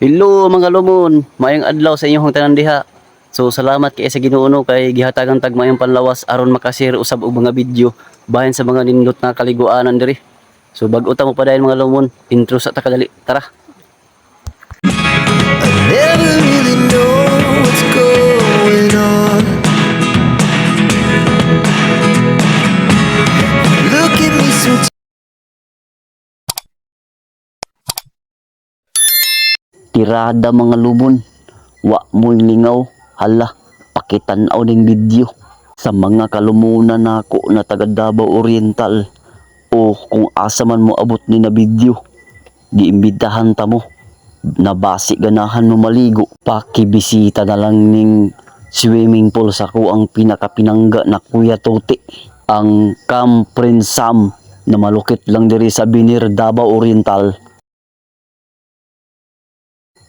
Hello mga lumon, maayong adlaw sa inyong tanan diha. So salamat kay sa Ginoo no kay gihatagan tag maayong panlawas aron makashare usab og mga video bahin sa mga nindot na kaliguanan diri. So bag-o ta mo padayon, mga lumon, intro sa ta kadali. Tara. Never really know what's going on. Look at me some Tirada, mga lumon. Wa mo'y lingaw. Hala, pakitan-aw ning video. Sa mga kalumunan nako na taga Davao Oriental o kung asa man mo abot ni na video, giimbitahan ta mo na basi ganahan mo maligo, pakibisita na lang ning swimming pool sa ko ang pinakapinangga na Kuya Tuti, ang Camp Prince Sam na malukit lang diri sa Binir, Davao Oriental.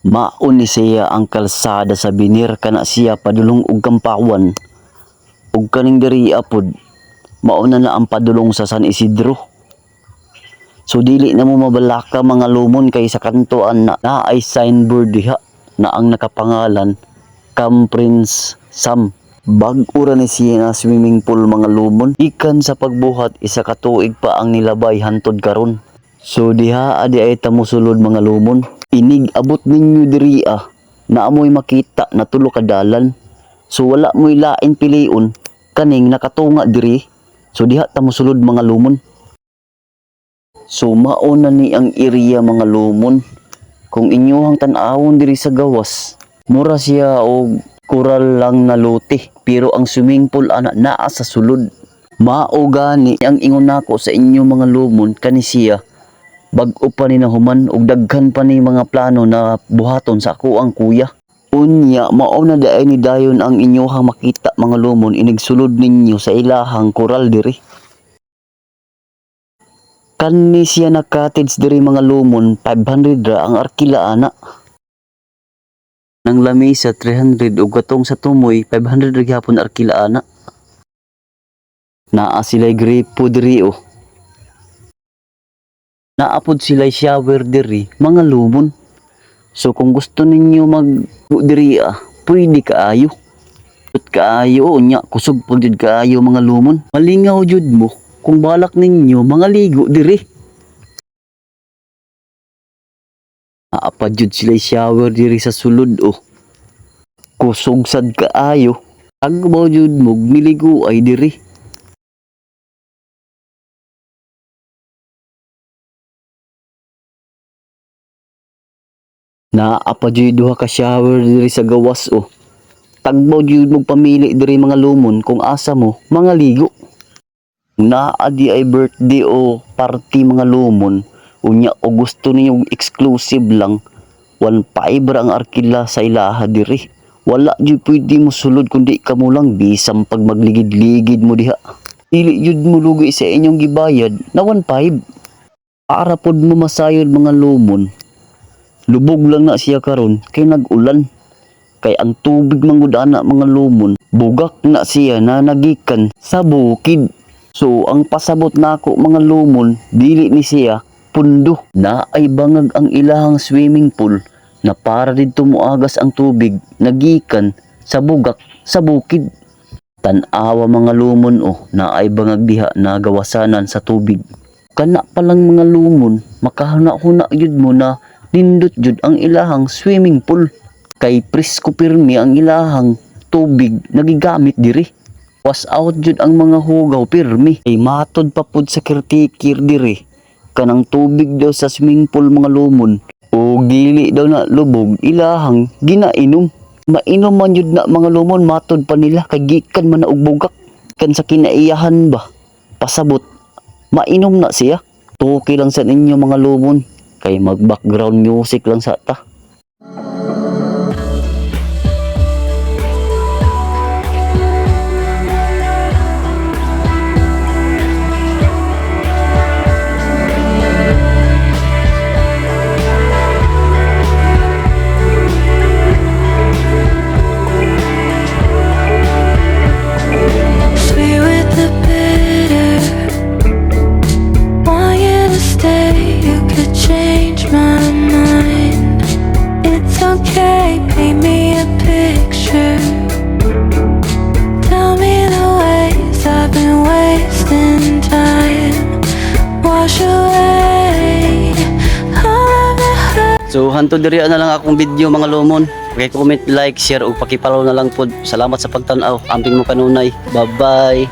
Mao ni siya ang kalsada sa Binir kana siya padulong og Kampawan. Ug kaning diri apod, mao na na ang padulong sa San Isidro. So dili na mo mabalaka, mga lumon, kay sa kantoan na naay signboard diha na ang nakapangalan Camp Prince Sam. Bag-o ra ni siya na swimming pool, mga lumon. Ikan sa pagbuhat, 1 ka tuig pa ang nilabay hantod karon. So diha adi ay ta mosulod, mga lumon. Inig abot ninyo diri ah, naa mo'y makita na tulo ka dalan. So wala mo'y lain piliun kaning nakatunga diri. So diha ta mosulod, mga lumon. So mao na ni ang area, mga lumon. Kung inyohang tan-awon diri sa gawas, mura siya og koral lang na lote, pero ang swimming pool ana naa sa sulod. Mao gani ang ingon nako sa inyo, mga lumon, kani siya bag-o pa ni nahuman ug daghan pa ni mga plano na buhaton sa ako ang kuya. Unya mao na diay ni dayon ang inyohang makita, mga lumon, inigsulod ninyo sa ilahang koral diri. Kani siya na cottage diri, mga lumon, 500 ra ang arkila ana. Nang lamisa 300 ug katong sa tumoy 500 ra gihapon arkila ana. Naa sila'y gripo diri oh. Naa pod sila'y shower diri, mga lumon. So kung gusto ninyo mag diri ah, pwede kaayo. Put kaayo unya kusog pag jud kaayo, mga lumon. Malingaw jud mo kung balak ninyo mga ligo diri. Naa pa jud sila'y shower diri sa sulod oh. Kusog sad kaayo. Tagbaw jud mo miligo ay diri. Naa pa jud duha ka shower diri sa gawas oh. Tagbaw jud mo pamili diri, mga lumon, kung asa mo mga ligo. Naa di ay birthday o party, mga lumon, unya o gusto niyo exclusive lang, 1.5 ra ang arkila sa ilaha diri. Wala jud pwede mo sulod kundi kamo lang, bisan pag magligid-ligid mo diha. Dili jud mo lugi sa inyong gibayad na 1.5. Para pod mo masayod, mga lumon, lubog lang na siya karon kay nag-ulan. Kay ang tubig manggod ana, mga lumon, bugak na siya na nagikan sa bukid. So ang pasabot nako, mga lumon, dili ni siya pundo. Na ay bangag ang ilahang swimming pool na para didto moagas ang tubig nagikan sa bugak sa bukid. Tan-awa, mga lumon, oh, na ay bangag diha na gawasanan sa tubig. Kana pa lang, mga lumon, makahuna-huna jud mo na nindot jud ang ilahang swimming pool. Kay presko pirmi ang ilahang tubig nagigamit diri. Was out jud ang mga hugaw pirmi. Ay matod pa pud sa caretaker diri. Kanang tubig daw sa swimming pool, mga lumon, o dili daw na lubog ilahang ginainom. Mainom man jud na, mga lumon, matod pa nila kay gikan man na og bugak. Kan sa kinaiyahan ba? Pasabot mainom na siya. Tuki lang sa ninyo, mga lumon, kay mag background music lang sa ta. Sweet with the bitter. Want you to stay, you could change my mind. So hantod diri na lang akong video, mga lumon. Paki-comment, like, share ug paki-follow na lang pod. Salamat sa pagtan-aw. Amping mo kanunay. Bye-bye.